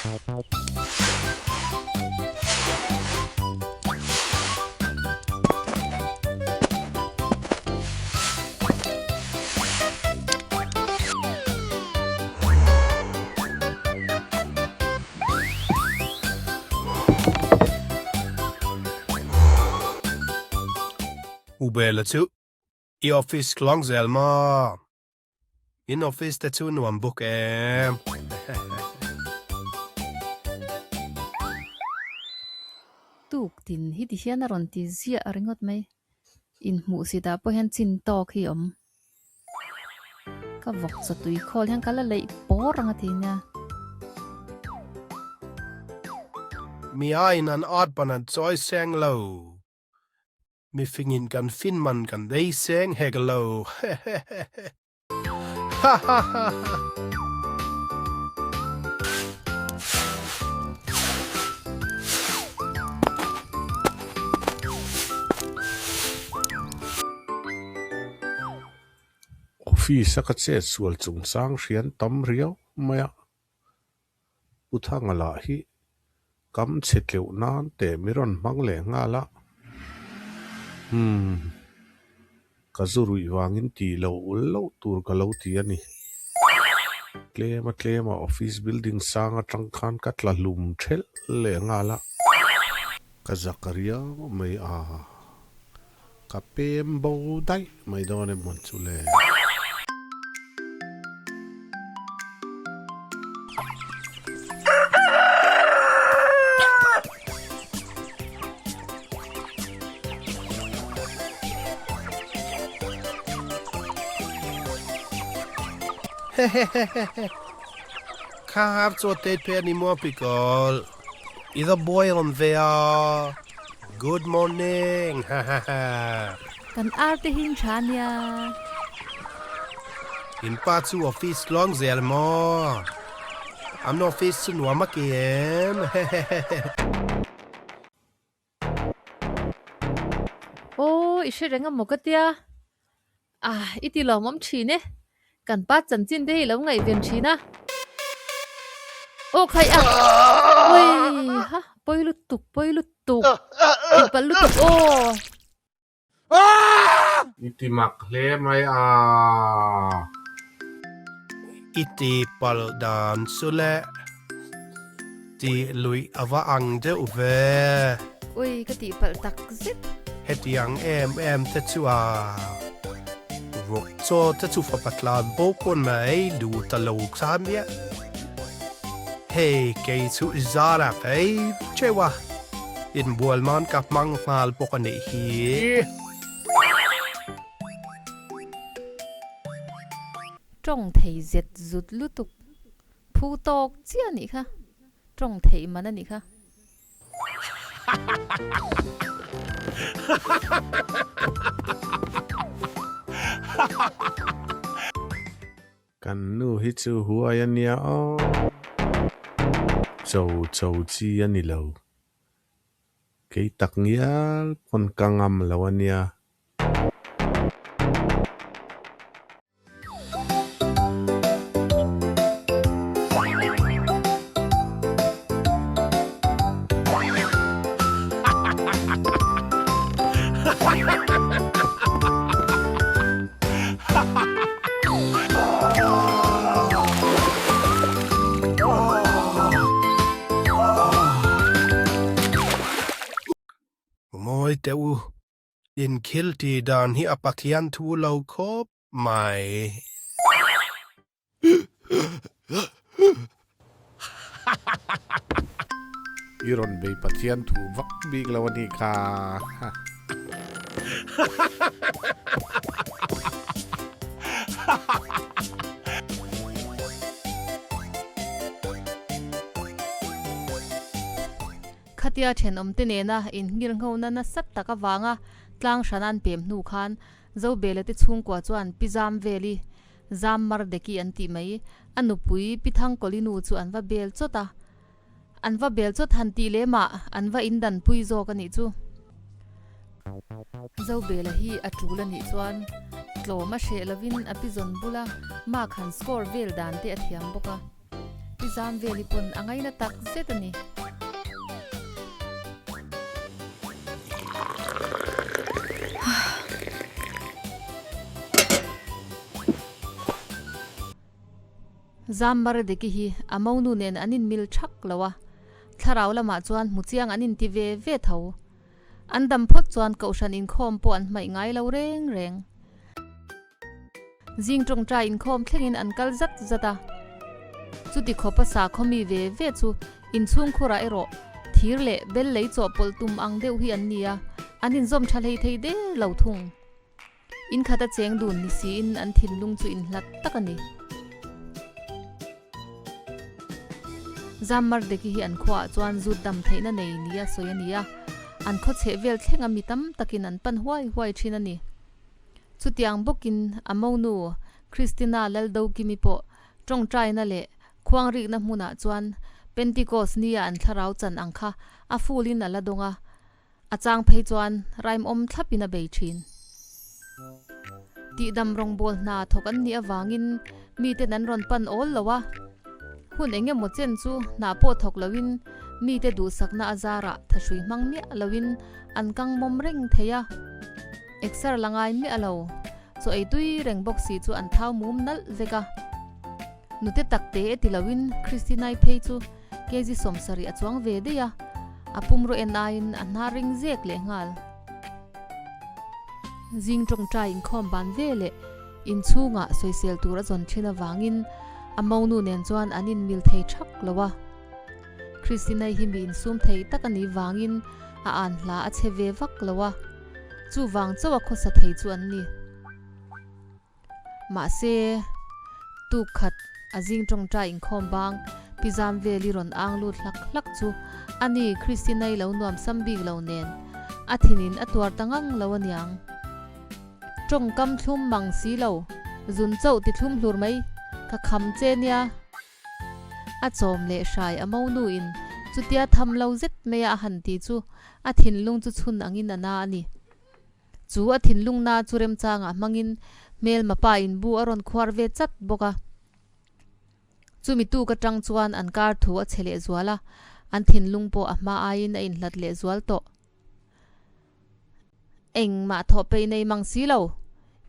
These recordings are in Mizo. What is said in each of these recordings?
U Bela chu i office tluang zel maw? In office te chu nuam bawk em? Tuk tin hi ti hian a rawn ti ziah ringawt mai. Inhmuh si tah pawh hian chin tawk hi a awm. Ka vawk chaw tui khawl hian ka la leih pawr ang a ti nia. Mi aiin an art ban an chawi seng lo. Mifingin kan fin man kan nei seng hek lo. Ha ha ha ha. Office a ka chet sual chungchang hrian tam riau mai a, Pu Thanga lah hi kam chhe tleuh nan teh mi rawn hmang leh nghal a. Umm, ka zu ruih vangin tih loh ul loh tur ka lo ti a ni. Tlema tlema office building sang atang khan ka tla hlum thelh leh nghal a. Ka zak riau mai a, ka pem bo daih mai dawn em mawn chu le. Hehehehe Kha har chuan te phe a ni maw Pickle? I va buai rawn ve a Good morning Hahaha. Kan ar te hi tha nia. In pa chu office tluang zel maw? An office chu nuam a ki em? Hehehehe. Aw, i hre reng a maw ka tia? Ah, i ti lawmawm thin e. Kan pa chanchin te hi lo ngaihven thin a. Aw khai a! Ui ha, pawi lutuk, pawi lutuk. Tihpalh lutuk aw. I ti mak hle mai a. I ti palh dan chu le. Tih luih a va ang deuh ve. Ui, ka tih palh tak zet. Hetiang em em te chu a vawk chaw te chu fapa tlan bo pawn mai duh ta lo kha miah. Hei kei chu i zar a phei teuh a. Inbual nan ka hmang nghal bawk a nih hi. Tawng thei zet zut lutuk. Phu tawk chiah a nih kha. Tawng theih man a nih kha. Kan nu hi chu huai a nia aw. Cho cho chi a ni lo. Kei tak ngial pawn ka ngam lo a nia. Mawi teh u, inkhil tih dan hi a Pathian thu lo khawp mai. I rawn bei Pathian thu vak bik lo a nih kha. Khatia thenawmte nena inngirnghona nasa tak avanga tlang hran an pem hnu khan Zobela te chhungkua chuan Pi Zam Veli, Zam Mardeki an tih mai, a nupui Pi Thangkawli nu chu an va bel chawt a. An va bel chawt han tih lem ah an va indanpui zawk a nih chu. Zobela hi a tul a nih chuan tlawm a hreh lovin a pi zawn bula mark han score vel dan te a thiam bawk a. Pi Zamveli pawn a ngaina tak zet a ni. Zammaradiki hi a monu nen an inmil thak lo a, thlarau lamah chuan hmu chiang an inti ve ve tho. An dam phawt chuan kohhran inkhawm pawh an hmaih ngai lo reng reng. Zing tawngtai inkhawm thlengin an kal zat zat a. Chuti khawpa sakhaw mi ve ve chu inchhungkhurah erawh thir leh bel lei chawhpawlh tum ang deuh hi an ni a, an inzawm tha hlei thei der lo thung. In khata cheng dun ni siin an thinlung chu inhlat tak a ni. Zammardeki hi an khuaah chuan zut dam theihna nei nia sawi a ni a, an khaw chheh vel thlenga mi tam takin an pan huai huai thin a ni. Chutiang bawkin a monu Christina Laldokimi pawh tawngtaina leh khuangrikna hmunah chuan Pentecost nia an thlarau chan ang kha a fulin a la dawng a, a chang phei chuan raimawm thlapin a bei thin. Tihdam rawngbâwl hna thawk an nih avangin miten an rawn pan awl lo a, hun eng emaw chen chu hna pawh thawk loin mite duhsakna a zarah thahrui hmang miah loin an kang mawm reng thei a. Exer la ngai miah lo, chaw ei tui reng bawk si chu an thau mum nalh vek a. Nute tak te e ti loin Christinai phei chu kg 70 a chuang ve daih a, a pumraw en aiin a hnar ring zek leh nghal. Zing tawngtai inkhawm ban ve leh inchhungah sawisel tur a zawn thin avangin a monu nen chuan an inmil thei thak lo a. Christinai hi mi insum thei tak a nih vangin a an hla a che ve vak lo a. Chuvang chauh a khawsa thei chu an ni. Mahse, tuk khat a zing tawngtai inkhawm bang Pi Zamveli rawn ang lut hlak hlak chu a ni Christinai lo nuam sam bik lo nen a thinin a tuar ta ngang lo aniang. Tawngkam thlum mang si lo, zun chauh ti thlum hlur mai, ka kham che nia. A chawm leh hrai a monu in chutia tham lo zet mai a a han ti chu a thinlung chu chhun angin a na a ni. Chu a thinlung na chu remchangah hmangin hmelma pa in bu a rawn khuar ve chat bawk a. Chumi tuk atang chuan an kar thu a chhe leh zual a, an thinlung pawh a hma aiin a inhlat leh zual tawh. Engmah thawh peih nei mang si lo,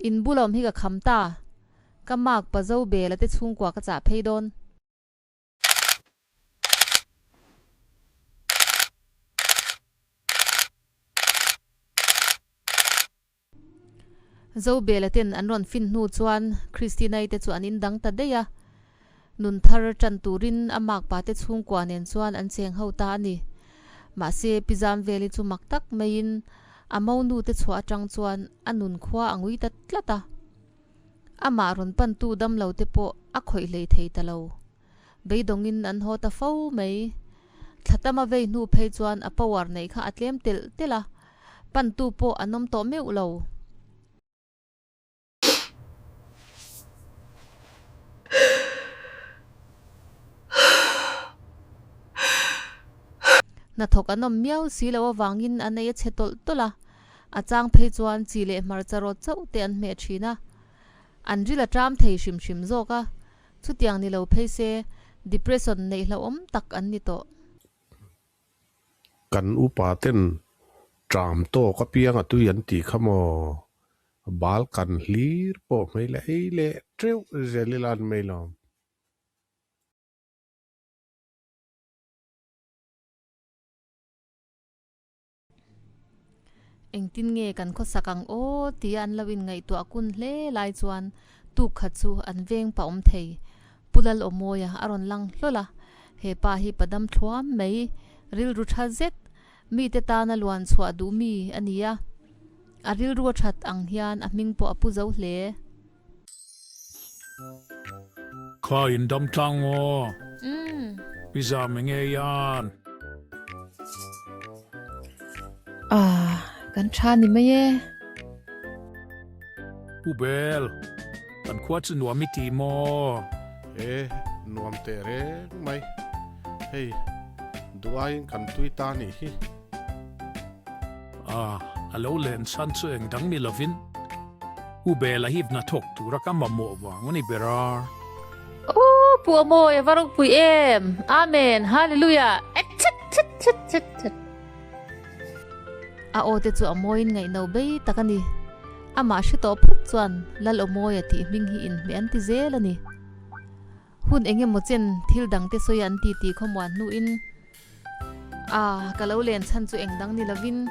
in bulawm hi ka kham ta. Ka mark pa zo bel a te chhungkua ka chah phei dawn. Zo bel a ten an rawn fin hnu chuan Christina-i te chu an indang ta daih a. Nun thar tan turin a mark pa te chhungkua nen chuan an cheng ho ta a ni. Mahse Pi Zamveli chu mak tak maiin a monu te chhuah atang chuan a nun khua a ngui ta tlat a. Amah rawn pantu damlo te pawh a khawih hlei thei ta lo. Beidawngin an haw ta fo mai. Thla tama vei hnu phei chuan a power neih kha a tlem telh telh a, pantu pawh an awm tawh meuh lo. Hnathawk an awm miau si loh avangin an ei a chhe tawlh tawlh a, a chang phei chuan chi leh hmarcha rawt chauh te an hmeh thin a. An ril a ṭam thei hrim hrim zawk a, chutiang ni lo phei se depression neih hlauhawm tak an ni tawh. Kan upa ten ṭam tawk apiang a tui an tih kha maw? Bal kan hlir pawh hmei leh ei leh teuh zel ila an mai lo. Engtin nge kan khawsak ang aw tia an lo inngaihtuah kun hle lai chuan tuk khat chu an veng pah awm thei. Pu Lalawmawia a rawn lang hlawl a, he pa hi padam thluam mai, rilru tha zet, mite tana luan chhuah duh mi a ni a. A rilru a that ang hian a hming pawh a pu zo hle. Kha in dam tlang maw? Pi Zam enge i an? Ah, kan tha ni mai e. Pu Bel, kan khua chu nuam i ti maw? E, nuam teh reng mai. Hei, duh aiin kan tui ta nih hi. A, a lo len chhan chu eng dang ni lovin U Bela hi hna thawk tura ka mamawh vang a ni ber a. Aw! Pu Amawi a va ropui em! Amen! Hallelujah! Etc. A aw te chu a mawiin ngaihno bei tak a ni. Amah hre tawh phawt chuan Lal Awmawia tih hming hi inhmeh an ti zel a ni. Hun eng emaw chen thil dangte sawi an ti tih khawmuan hnuin, A, ka lo len chhan chu eng dang ni lovin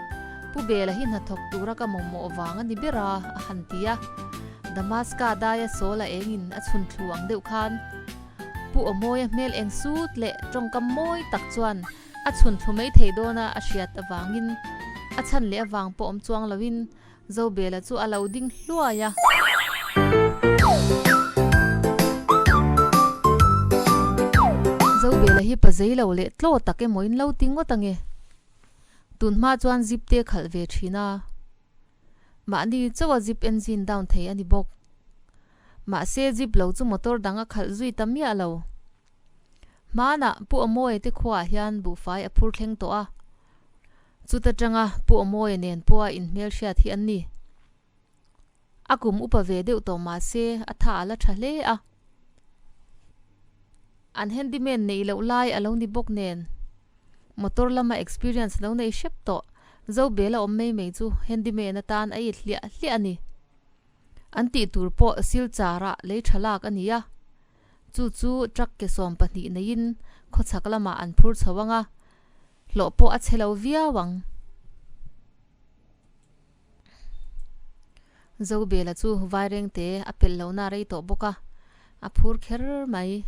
Pu Bela hi hnathawk tura ka mamawh vang a ni ber a, a han ti a. Damaska daia Saul-a engin a chhun thlu ang deuh khan Pu Awmawia hmel eng sut leh tawngkam mawi tak chuan a chhun thlu mai thei dawna a hriat avangin a chhan leh avang pawh awm chuang loin Zobela chu a lo ding hluai a. Zobela hi pa zei lo leh tlaw tak emaw in lo ti ngawt ange. Tun hma chuan zip te khalh ve thin a. Mahni chauha zip engine down thei a ni bawk. Mahse zip lo chu motor dang a khalh zui ta miah lo. Hmanah Pu Awmawia te khuaah hian buhfai a phur thleng tawh a. Chuta tanga Pu Awmawia nen pawha inhmelhriat hi an ni. A kum upa ve deuh tawh mah se a tha a la tha hle a. An handyman neih loh lai a lo ni bawk nen motor lama experience lo nei hrep tawh Zobela awm mai mai chu handyman atan a it hliah hliah a ni. An tih tur pawh Silchar ah lei tha lak a ni a. Chu chu truck ke 12 neiin khawchhak lamah an phur chho ang a. Hlawh pawh a chhe lo viau ang. Zobela chu Vairengte a pelh lohna a rei tawh bawk a, a phur kher mai.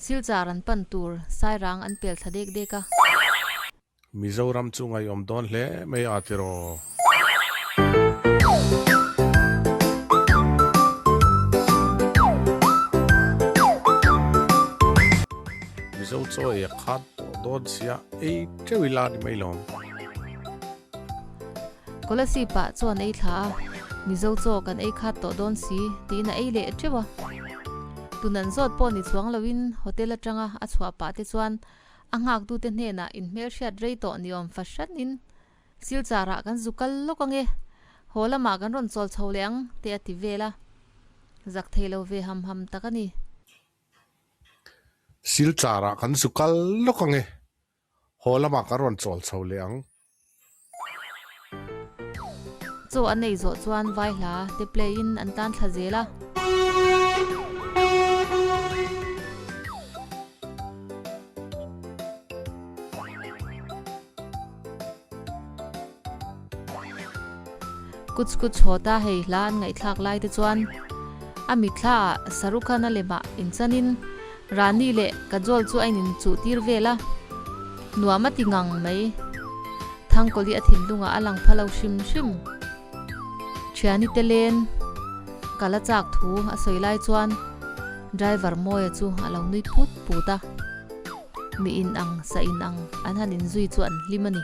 Silchar an pan tur Sairang an pel thla dek dek a. Mizoram chu ngaihawm dawn hle mai a tiraw. Mizo chaw ei a khat tawh dawn sia ei teuh ila ni mai lawm. Kolasib ah chuan ei thla a, Mizo chaw kan ei khat tawh dawn si tiin a ei leh teuh a. Tun an zawt pawh ni chuang loin hotel atanga a chhuah pah te chuan a nghaktute hnenah inhmelhriat rei tawh ni awm fahranin Silchar ah kan zu kal lawk ange, haw lamah kan rawn chawl chho leh ang te a ti vel a, zak thei lo ve ham ham tak a ni. Silchar ah kan zu kal lawk ange, haw lamah kan rawn chawl chho leh ang. Chaw an ei zawh chuan vai hla te play in an tan thla zel a. Kuch kuch haw ta hei hla an ngaihthlak lai te chuan a mitthla ah Shahrukh Khan a lemah inchanin Rani leh Kajol chu a ininchuh tir vel a, nuam a ti ngang mai. Thangkawli a thinlungah a lang pha lo hrim hrim. Thiani te len kal a chak thu a sawi lai chuan driver Mawia chu a lo nui phut phut a. Mi in ang, sa in ang an han inzui chu an hlim a ni.